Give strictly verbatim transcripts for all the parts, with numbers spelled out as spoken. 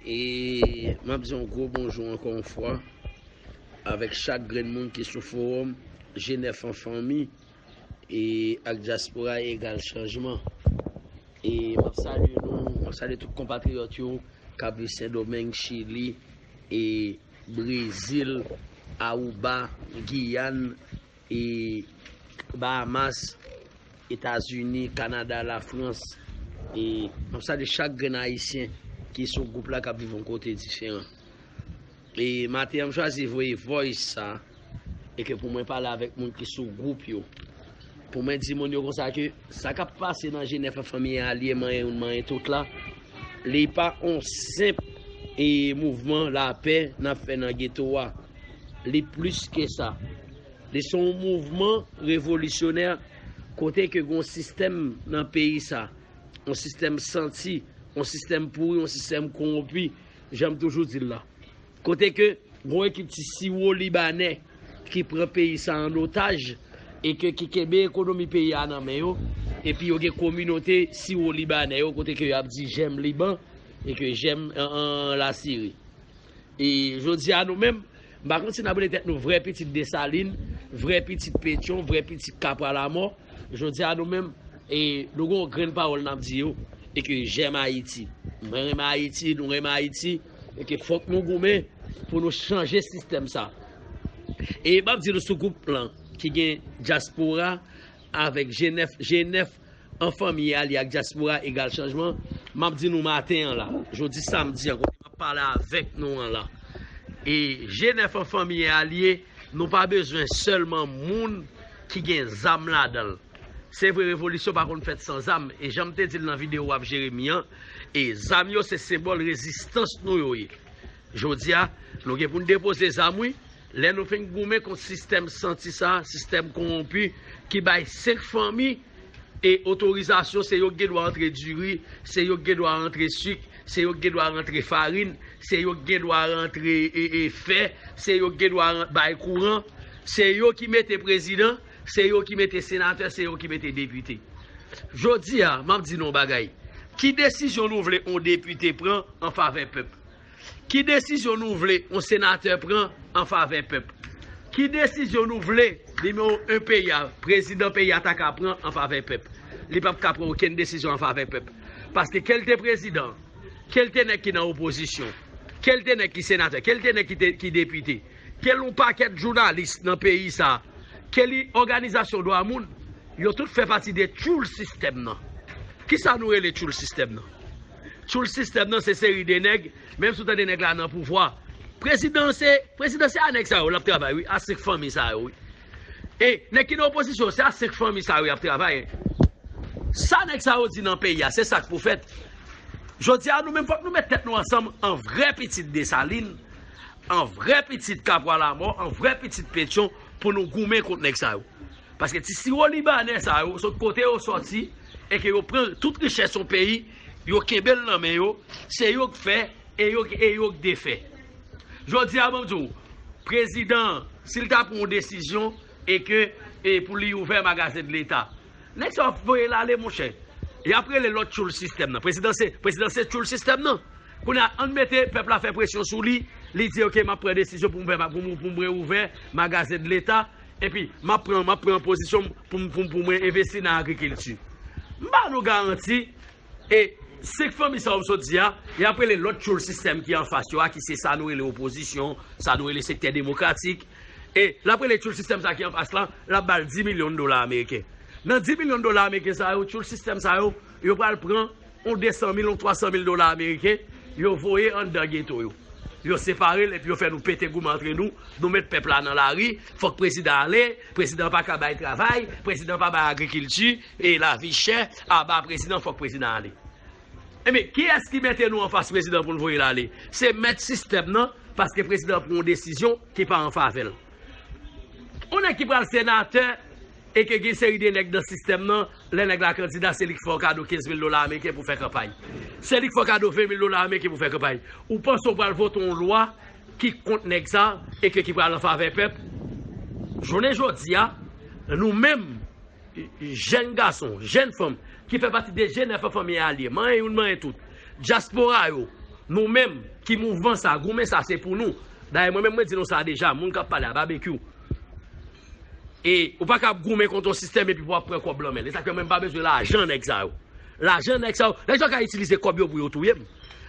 E m ap di yon gwo bonjou ankò yon fwa avèk chak grenn moun ki sou fowòm G nèf an fanmi e ak dyaspora egal chanjman. E m ap salye nou, m ap salye tout konpatriyòt yo k ap viv Sendomeng, Chili, e Brezil, Aruba, Giyàn, e Bahamas, Etazini, Kanada, Lafrans. E m ap salye chak grenn Ayisyen ki sou gwoup la k ap viv yon kote diferan. E maten an, m chwazi voye voice sa, e ke pou mwen pale avèk moun ki sou gwoup yo. Pou mwen di moun yo konsa ke sa k ap pase nan G nèf an fanmi alye manyen youn manyen tout la, li pa on senp e mouvman lapè n ap fè nan geto a. Li plis ke sa. Li se yon mouvman revolisyonè kote ke gen yon sistèm nan peyi sa, yon sistèm santi, yon sistèm pouri, yon sistèm kowonpi, jan m toujou di l la. Kote ke gen yon ekip ti siwo libanè ki pran peyi sa an otaj e ke ki kenbe ekonomi peyi a nan men yo, epi yo gen kominote siwo libanè yo kote ke y ap di j'aime Liban e ke j'aime an, an Lasiri. E jodi a nou menm, m pa konn si n ap rele tèt nou vrè pitit Desalin, vrè pitit Petyon, vrè pitit Kapwa Lamò. Jodi a nou menm, e nou gen yon grenn pawòl n ap di yo, e ke j'aime Ayiti. Mwen renmen Ayiti, nou renmen Ayiti, e ke fòk nou goumen pou nou chanje sistèm sa. E m ap di nou sou gwoup lan ki gen dyaspora avèk G nèf, G nèf an fanmi alye ak dyaspora egal chanjman, m ap di nou maten an la, jodi samdi an, kote m ap pale avèk nou an la. E G nèf an fanmi alye, nou pa bezwen sèlman moun ki gen zam ladan l. Se vre, revolisyon pa konn fèt san zam, e jan m te di l nan videyo w ap Jeremi an, e zam yo se senbòl rezistans nou yo ye. Jodi a, nou gen pou n depoze zam, wi. Lè nou fin goumen kont sistèm santi sa, sistèm kowonpi, ki bay senk fanmi e otorizasyon, se yo ki gen dwa rantre diri, se yo ki gen dwa rantre sik, se yo ki gen dwa rantre farin, se yo ki gen dwa rantre e, e fè, se yo ki gen dwa ran- bay kouran, se yo ki mete prezidan, se yo ki mete senatè, se yo ki mete depite. Jodi a, m ap di nou yon bagay. Ki desizyon nou vle yon depite pran an favè pèp? Ki desizyon nou vle yon senatè pran an favè pèp? Ki desizyon nou vle nimewo en peyi a, prezidan peyi a ta ka pran an favè pèp? Li p ap ka pran okenn desizyon an favè pèp. Paske ke l te prezidan, ke l te nèg ki nan opozisyon, ke l te nèg ki senatè, ke l te nèg ki, te, ki depite, ke l yon pakèt jounalis nan peyi sa, ke li òganizasyon dwa moun, yo tout fè pati de tchoul sistèm nan. Kisa nou rele tchoul sistèm nan? Tchoul sistèm nan se seri de nèg, menm si w tande nèg la nan pouvwa, prezidan se, prezidan se a nèg sa yo l ap travay, wi, a senk fanmi sa yo, wi. E nèg ki nan opozisyon, se a senk fanmi sa yo y ap travay. Sa nèg sa yo di nan peyi a, se sa k pou fèt. Jodi a, nou menm, fòk nou met tèt nou ansanm an vrè pitit Desalin, an vrè pitit Kapwa Lamò, an vrè pitit Petyon, pou nou goumen kont nèg sa yo. Paske ti siwo libanè sa yo, sot kote yo sòti, e ke yo pran tout richès yon peyi, yo kenbe l nan men yo, se yo k fè, e yo, e yo k defè. Jodi a, ban m di w, prezidan, si l ta pran yon desizyon, e ke, e pou li ouvè magazen de leta, nèg sa yo ap voye l ale, monchè. Y ap rele lòt tchoul sistèm nan. Prezidan se, prezidan se tchoul sistèm nan. Kounye a, ann mete pèp la fè presyon sou li, li di, "Ok, m ap pran desizyon pou m fè, pou m, pou m reouvè magazen de leta, epi m ap pran, m ap pran pozisyon pou m, pou m, pou mwen envesti nan agrikilti." M ba nou garanti, e senk fanmi sa yo m sot di a, y ap rele lòt tchoul sistèm ki anfas yo a, ki se sa nou rele opozisyon, sa nou rele sektè demokratik. E l ap rele tchoul sistèm sa ki anfas la, l ap ba l dis milyon dola ameriken. Nan dis milyon dola ameriken sa yo, tchoul sistèm sa yo, yo pral pran yon de san mil, yon twa san mil dola ameriken, yo voye anndan geto yo. Yo separe l epi yo fè nou pete goumen antre nou, nou met pèp la nan lari, fòk prezidan ale, prezidan pa ka bay travay, prezidan pa bay agrikilti, e lavi chè, aba prezidan, fòk prezidan ale. Ebyen, kiyès ki mete nou anfas prezidan pou n voye l ale? Se mèt sistèm nan, paske prezidan pran yon desizyon ki pa an favè l. Yon nèg ki pral senatè e ke gen seri de nèg nan sistèm nan, lè nèg la kandida, se li k fè w kado kenz mil dola ameriken pou fè kanpay. Se li k fè w kado ven mil dola ameriken pou fè kanpay. Ou panse w pral vote yon lwa ki kont nèg sa e ke ki pral an favè pèp? Jounen jodi a, nou menm, jèn gason, jèn fanm, ki fè pati de G nèf an fanmi alye, manyen youn, manyen tout, dyaspora yo, nou menm, ki mouvman sa, goumen sa se pou nou. Dayè, mwen menm mwen di nou sa deja, moun k ap pale a Babekyou. E ou pa ka ap goumen kont yon sistèm epi pou w ap pran kòb lan men l. E sa k fè mwen m pa bezwen lajan nèg sa yo. Lajan nèg sa yo, nèg sa yo ka itilize kòb yo pou yo touye m.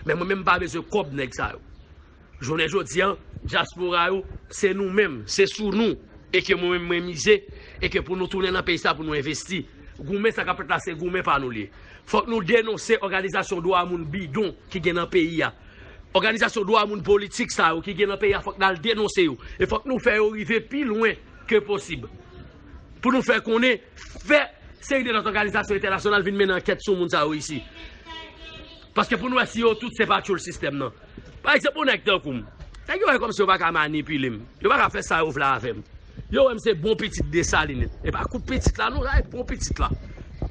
Men mwen menm m pa bezwen kòb nèg sa yo. Jounen jodi a, dyaspora yo, se nou menm, se sou nou, e ke mwen menm mwen mize, e ke pou nou tounen nan peyi sa pou nou envesti. Goumen sa k ap fèt la, se goumen pa nou li ye. Fòk nou denonse òganizasyon dwa moun bidon ki gen nan peyi a. Òganizasyon dwa moun politik sa yo ki gen nan peyi a, fòk n al denonse yo. E fòk nou fè yo rive pi lwen ke posib. Pou nou fè konnen, fè seri de lòt òganizasyon entènasyonal vin mennen ankèt sou moun sa yo isi. Paske pou nou wè si yo tout se pa tchoul sistèm nan. Pa egzanp, yon nèg tankou m. Nèg yo wè kòmsi yo pa ka manipile m. Yo pa ka fè sa yo vle avè m. Yo wè m se bon pitit Desalin. E pa kout pitit la non, la e bon pitit la.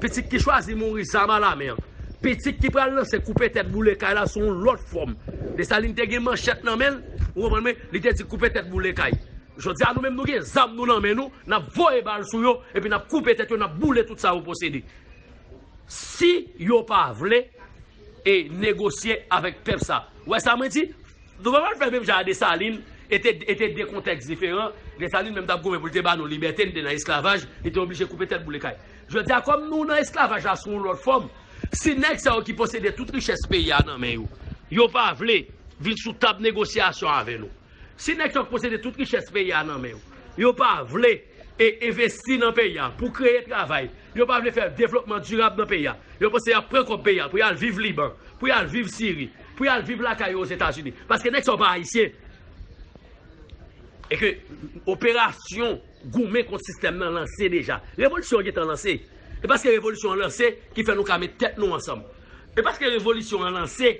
Pitit ki chwazi mouri zam a lamen an. Pitit ki pral lanse koupe tèt boule kay la sou yon lòt fòm. Desalin te gen manchèt nan men l, ou konprann mwen, li te di koupe tèt boule kay. Jodi a nou menm nou gen zam nou nan men nou, n ap voye bal sou yo, epi n ap koupe tèt yo, n ap boule tout sa yo posede. Si yo pa vle e negosye avèk pèp sa. Ou wè sa mwen di? Nou pa pral fè menm jan a Desalin, e te, e te de kontèks diferan. Desalin menm t ap goumen pou l te ba nou libète, n te nan esklavaj, li te oblije koupe tèt boule kay. Jodi a, kòm nou nan esklavaj la sou yon lòt fòm, si nèg sa yo ki posede tout richès peyi a nan men yo, yo pa vle vin sou tab negosyasyon avè nou. Si nèg sa yo ki posede tout richès peyi a nan men yo, yo pa vle e envesti nan peyi a pou kreye travay, yo pa vle fè devlopman dirab nan peyi a, yo panse y ap pran kòb peyi a pou y al viv Liban, pou y al viv Siri, pou y al viv lakay yo Ozetazini. Paske nèg sa yo pa ayisyen. E ke operasyon goumen kont sistèm nan lanse deja. Revolisyon an gentan lanse. E paske revolisyon an lanse ki fè nou ka met tèt nou ansanm. E paske revolisyon an lanse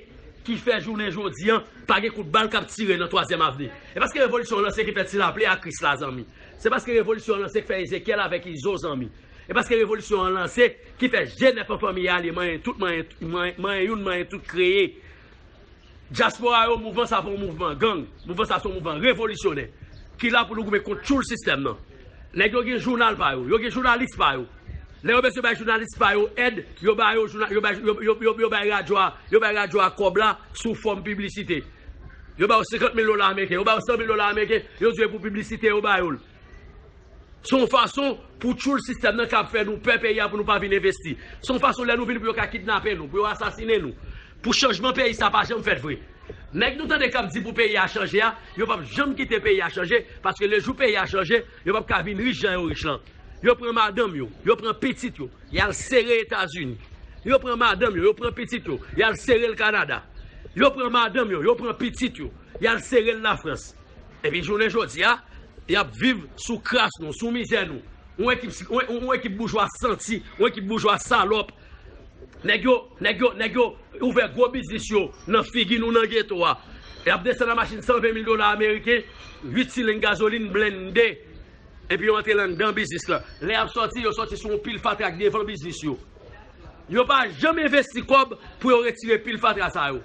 ki fè jounen jodi an pa gen kout bal k ap tire nan Twazyèm Avni. E paske revolisyon an lanse ki fè Ti Lapli a Kris la zanmi. Se paske revolisyon an lanse ki fè Ezekyèl avèk Izo zanmi. E paske revolisyon an lanse ki fè Jenèf an fanmi ale manyen tout, manyen, manyen, manyen youn, manyen tout kreye. Dyaspora yo, mouvman sa pa yon mouvman gang. Mouvman sa se yon mouvman revolisyonè ki la pou nou goumen kont tchoul sistèm nan. Nèg yo gen jounal pa yo, yo gen jounalis pa yo. Lè yo bezwen bay jounalis pa yo èd, yo ba yo jounal, yo bay, yo, yo, yo, yo bay radyo a, yo bay radyo a kòb la sou fòm piblisite. Yo ba yo senkant mil dola ameriken, yo ba yo san mil dola ameriken, yo di pou piblisite yo ba yo l. Se yon fason pou tchoul sistèm nan ka ap fè nou pè peyi a pou nou pa vin envesti. Se yon fason lè nou vin pou yo ka kidnape nou, pou yo asasinen nou. Pou chanjman peyi sa pa janm fèt vre. Nèg nou tande k ap di pou peyi a chanje a, yo p ap janm kite peyi a chanje, paske lejou peyi a chanje, yo p ap ka vin rich jan yo rich lan. Yo pran madanm yo, yo pran pitit yo, y al sere Etazini. Yo pran madanm yo, yo pran pitit yo, y al sere l Kanada. Yo pran madanm yo, yo pran pitit yo, y al sere l Lafrans. Epi jounen jodi a, y ap viv sou kras nou, sou mizè nou. Yon ekip, yon, yon ekip boujwa santi, yon ekip boujwa salòp. Nèg yo, nèg yo, nèg yo ouvè gwo biznis yo nan figi nou nan geto a. Y ap desann an machin san ven mil dola ameriken, uit silend gazolin blende. Epi yo antre anndan biznis la. Lè y ap sòti, yo sòti sou yon pil fatra k devan biznis yo. Yo pa janm envesti kòb pou yo retire pil fatra sa yo.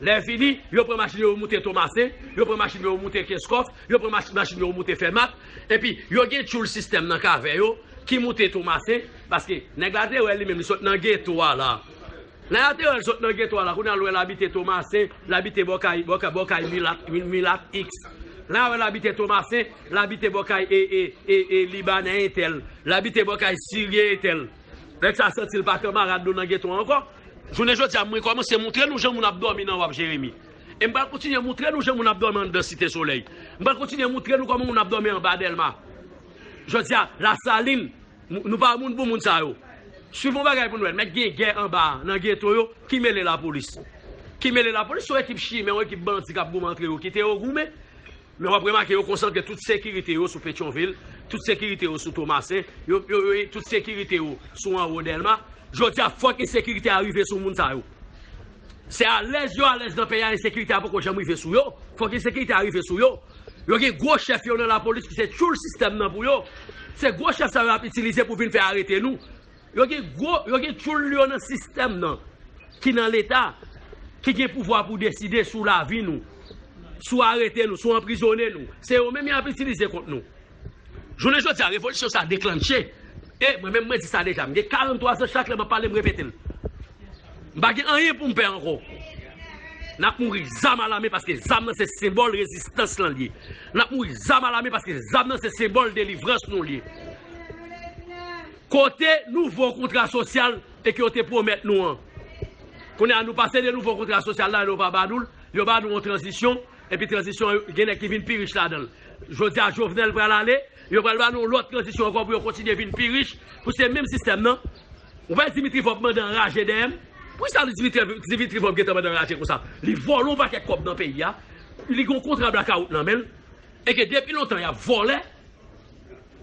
Lè fini, yo pran machin yo, yo moute Tomasen, yo pran machin yo, yo moute Kenskòf, yo pran mach-, machin yo, yo moute Fèmat, epi yo gen tchoul sistèm nan k avè yo, ki moute Tomasen, paske nèg la te wè li menm, li sot nan geto a la. Nèg la te wè l sot nan geto a la, kounye a l wè l abite Tomasen, l abite bò kay, bò kay, bò kay milat, mi-, milat X. Nèg la wè l abite Tomasen, l abite bò kay e, e, e, e Libanè entèl, l abite bò kay Siryen entèl. Nèg sa santi l pa kanmarad nou nan geto a ankò. Jounen jodi a, mwen kòmanse montre nou jan moun ap dòmi nan W A P Jeremi. E m pral kontinye montre nou jan moun ap dòmi anndan Site Solèy. M pral kontinye montre nou kòman moun ap dòmi anba Dèlma. Jodi a, Lasalin, nou, nou pa moun pou moun sa yo. Swiv yon bagay pou n wè. Mèt gen gè anba a, nan geto yo, ki mele lapolis. Ki mele lapolis, se yon ekip chimè, yon ekip bandi k ap goumen antre yo, kite yo goumen. Men w ap remake yo konsantre tout sekirite yo sou Petyonvil, tout sekirite yo sou Tomasen, yo, yo, yo, tout sekirite yo sou anwo Dèlma. Jodi a, fòk ensekirite a rive sou moun sa yo. Se alèz yo alèz nan peyi a, ensekirite a poko janm rive sou yo. Fòk ensekirite a rive sou yo. Yo gen gwo chèf yo nan lapolis ki se tchoul sistèm nan pou yo. Se gwo chèf sa yo ap itilize pou vin fè arete nou. Yo gen gwo, yo gen tchoul yo nan sistèm nan, ki nan Leta, ki gen pouvwa pou deside sou lavi nou, sou arete nou, sou anprizone nou. Se yo menm y ap itilize kont nou. Jounen jodi a, revolisyon sa a deklanche. E mwen menm, mwen di sa deja. M gen karanntwa zan, chak lè m ap pale, m repete l. M pa gen anyen pou m pè ankò. N ap mouri zam alamen paske zam nan se senbòl rezistans lan l ye. N ap mouri zam alamen paske zam nan se senbòl delivrans nou l ye. Kote nouvo kontra sosyal e ke yo te pwomèt nou an? Kounye a nou pase de nouvo kontra sosyal la, yo pa ba nou l, yo ba nou yon tranzisyon, epi tranzisyon an, gen nèg ki vin pi rich ladan l. Jodi a, Jovenel pral ale, yo pral ba nou yon lòt tranzisyon ankò pou yo kontinye vin pi rich, pou se menm sistèm nan. Ou wè Dimitri Vorbe mande anraje dèyè m? Poukisa Dimitri, Dimitri Vorbe gentan mande anraje konsa? Li vòlè yon pakèt kòb nan peyi a, li gen yon kontra blakawout nan men l, e ke depi lontan y ap vòlè,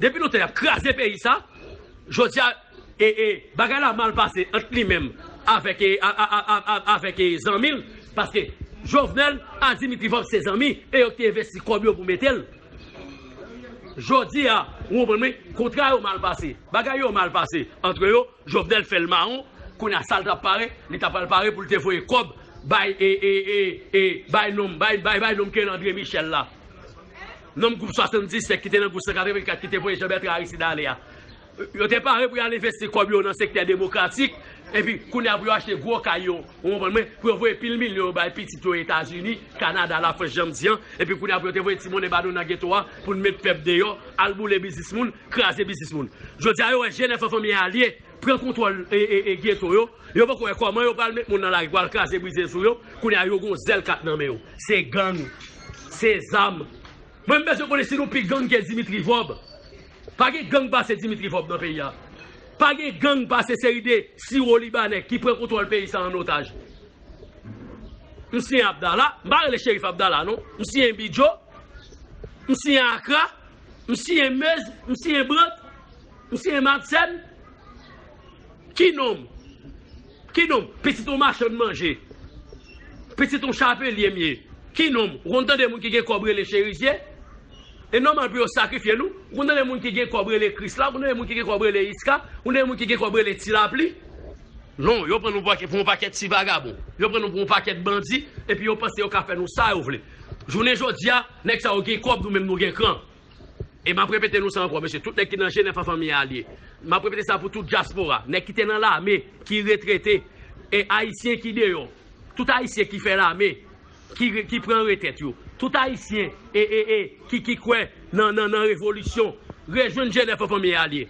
depi lontan y ap kraze peyi sa, jodi a, e, e, bagay la mal pase ant li menm avèk, e, a, a, a, a, a, avèk, e, zanmi l, paske Jovenel a Dimitri Vorbe se zanmi, e yo ki te envesti kòb yo pou mete l. Jodi a, ou konprann mwen, kontra yo mal pase, bagay yo mal pase ant yo, Jovenel fè l mawon, kounye a sa l t ap pare, li ta pral pare pou l te voye kòb bay, e, e, e, e, bay nonm, bay, bay, bay nonm ke André Michel la. Nonm gwoup swasanndisèt ki te nan gwoup san katrevenkat ki te voye Jean Bertrand Aristide ale a. Yo te pare pou y al envesti kòb yo nan sektè demokratik, epi kounye a pou yo achte gwo kay yo, ou konprann mwen, pou yo voye pil milyon yo bay pitit yo Etazini, Kanada, Lafrans, jan m di an, epi kounye a pou yo te voye ti monnen ba nou nan geto a, pou n met pèp deyò, al boule biznis moun, kraze biznis moun. Jodi a, yo wè G N F an fanmi alye, pran kontwòl, e, e, e, geto yo. Yo poko wè kòman yo pral met moun nan lari pou al kraze brize sou yo. Kounye a yo gon zèl kat nan men yo. Se gang. Se zam. Mwen m bezwen konnen si nou pi gang ke Dimitri Vorbe. Pa gen gang pase Dimitri Vorbe nan peyi a. Pa gen gang pase seri de siwo libanè ki pran kontwòl peyi sa an otaj. M siyen Abdala, m pa rele Cherif Abdala non. M siyen Bidjo. M siyen Akra. M siyen Mez. M siyen Brant. M siyen Madsen. Ki nonm? Ki nonm? Pitit yon machann manje. Pitit yon chapelye m ye. Ki nonm? Ou konn tande moun ki gen kòb rele Cherizye? E nòmal pou yo sakrifye nou. Ou konn tande moun ki gen kòb rele Krisla? Ou konn tande moun ki gen kòb rele Iska? Ou konn tande moun ki gen kòb rele Ti Lapli? Non, yo pran nou pou, pou yon pakèt ti vagabon. Yo pran nou pou yon pakèt bandi, epi yo panse yo ka fè nou sa yo vle. Jounen jodi a, nèg sa yo gen kòb, nou menm nou gen kran. E m ap repete nou sa ankò, mesye, tout nèg ki nan G N F an fanmi alye. M ap repete sa pou tout dyaspora, nèg ki te nan lame, ki retrete, e ayisyen ki deyò, tout ayisyen ki fè lame, ki, ki pran retrèt yo, tout ayisyen e, e, e, ki, ki kwè nan, nan, nan revolisyon, rejwenn G N F an fanmi alye.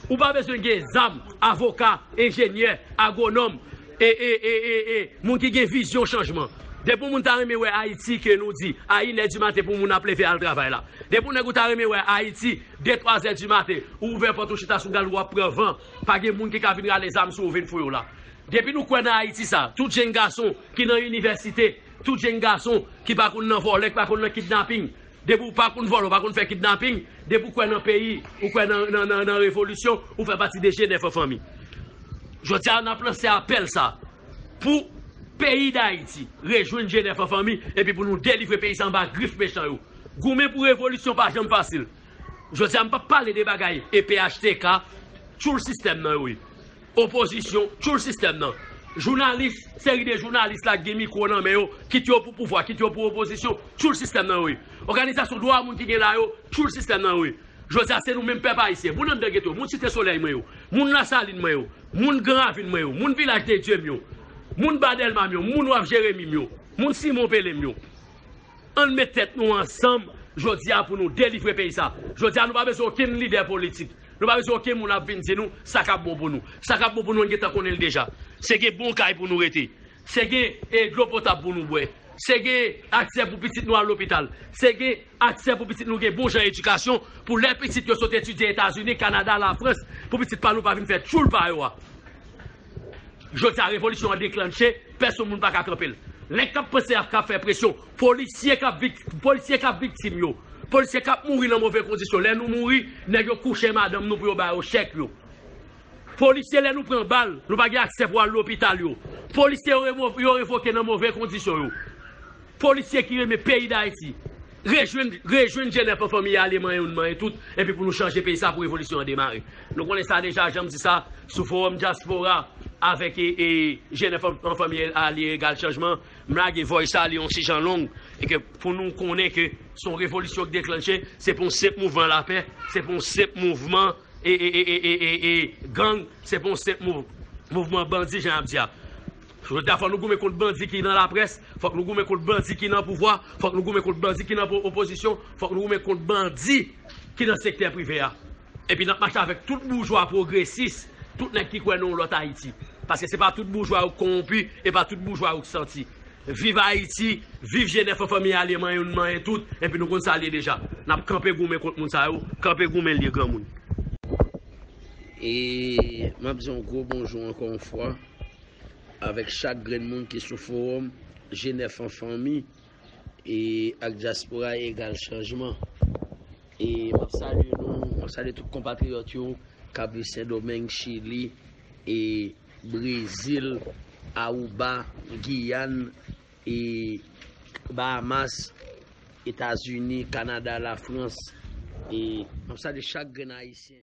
Ou pa bezwen gen zam, avoka, enjenyè, agwonòm, e, e, e, e, e, moun ki gen vizyon chanjman. Depi yon moun ta renmen wè Ayiti ke nou di, a inè di maten pou moun ap leve al travay la. Depi yon nèg ou ta renmen wè Ayiti, de twa zè di maten, ou ouvè pòt ou chita sou gal ou ap pran van, pa gen moun ki ka vin rale zam sou ou vin fouye w la. Depi nou kwè nan Ayiti sa, tout jenn gason ki nan inivèsite, tout jenn gason ki pa konn nan vòlè, ki pa konn nan kidnaping, depi w pa konn vòlè, w pa konn fè kidnaping, depi w kwè nan peyi, ou kwè nan, nan, nan, nan revolisyon, ou fè pati de G N F an fanmi. Jodi a, n ap lanse apèl sa pou peyi Dayiti, rejwenn G N F an fanmi, epi pou nou delivre peyi sa anba grif mechan yo. Goumen pou revolisyon pa janm fasil. Jodi a, m p ap pale de bagay E P H T K, tchoul sistèm nan yo ye. Opozisyon, tchoul sistèm nan. Jounalis, seri de jounalis la ki gen mikwo nan men yo, kit yo pou pouvwa, kit yo pou opozisyon, tchoul sistèm nan yo ye. Òganizasyon dwa moun ki gen la yo, tchoul sistèm nan yo ye. Jodi a, se nou menm pèp ayisyen, moun anndan geto, moun Site Solèy mwen yo, moun Lasalin mwen yo, moun Gran Ravin mwen yo, moun Vilaj de Dye m yo, moun Ba Dèlma m yo, moun Waf Jeremi m yo, moun Simon Pele m yo. Ann met tèt nou ansanm jodi a pou nou delivre peyi sa. Jodi a, nou pa bezwen okenn lidè politik. Nou pa bezwen okenn moun ap vin di nou sa k ap bon pou nou. Sa k ap bon pou nou, nou gentan konnen l deja. Se gen bon kay pou nou rete. Se gen, e, dlo potab pou nou bwè. Se gen aksè pou pitit nou al lopital. Se gen aksè pou pitit nou gen bon jan edikasyon, pou lè pitit yo sot etidye Etazini, Kanada, Lafrans, pou pitit pa nou pa vin fè tchoul pa yo a. Jodi a, revolisyon an deklanche, pèsonn moun pa ka kanpe l. Nèg k ap panse ap ka fè presyon, polisye k ap vik-, polisye k ap viktim yo, polisye k ap mouri nan move kondisyon. Lè nou mouri, nèg yo kouche madanm nou pou yo ba yo chèk yo. Polisye, lè nou pran bal, nou pa gen aksè pou al lopital yo. Polisye, yo remo-, yo revoke nan move kondisyon yo. Polisye ki renmen peyi Dayiti, rejwenn, rejwenn G N F an fanmi alye, manyen youn, manyen tout, epi pou nou chanje peyi sa pou revolisyon an demare. Nou konnen sa deja, jan m di sa, sou Fowòm Dyaspora avèk, e, e, G N F an, an fanmi alye egal chanjman, m lage vòy sa, li yon ti jan long, e ke pou nou konnen ke se yon revolisyon ki deklanche, se pa yon senp mouvman lapè, se pa yon senp mouvman, e, e, gang, se pa yon senp mouv-, mouvman bandi, jan y ap di a. Jodi a, fòk nou goumen kont bandi ki nan laprès, fòk nou goumen kont bandi ki nan pouvwa, fòk nou goumen kont bandi ki nan po- opozisyon, fòk nou goumen kont bandi ki nan sektè prive a. Epi n ap mache avèk tout boujwa pwogresis, tout nèg ki kwè nan yon lòt Ayiti. Paske se pa tout boujwa yo k kowonpi, e pa tout boujwa yo k santi. Viv Ayiti, viv G nèf an fanmi, ale manyen youn manyen tout, epi nou konn sa l ye deja. N ap kanpe goumen kont moun sa yo, kanpe goumen l ye granmoun. E m ap di yon gwo bonjou ankò yon fwa avèk chak grenn moun ki sou fowòm G nèf an fanmi e ak dyaspora egal chanjman. E m ap salye nou, m ap salye tout konpatriyòt yo k ap viv Sendomeng, Chili, e Brezil, Aruba, Giyàn, e Bahamas, Etazini, Kanada, Lafrans. E m ap salye chak grenn Ayisyen.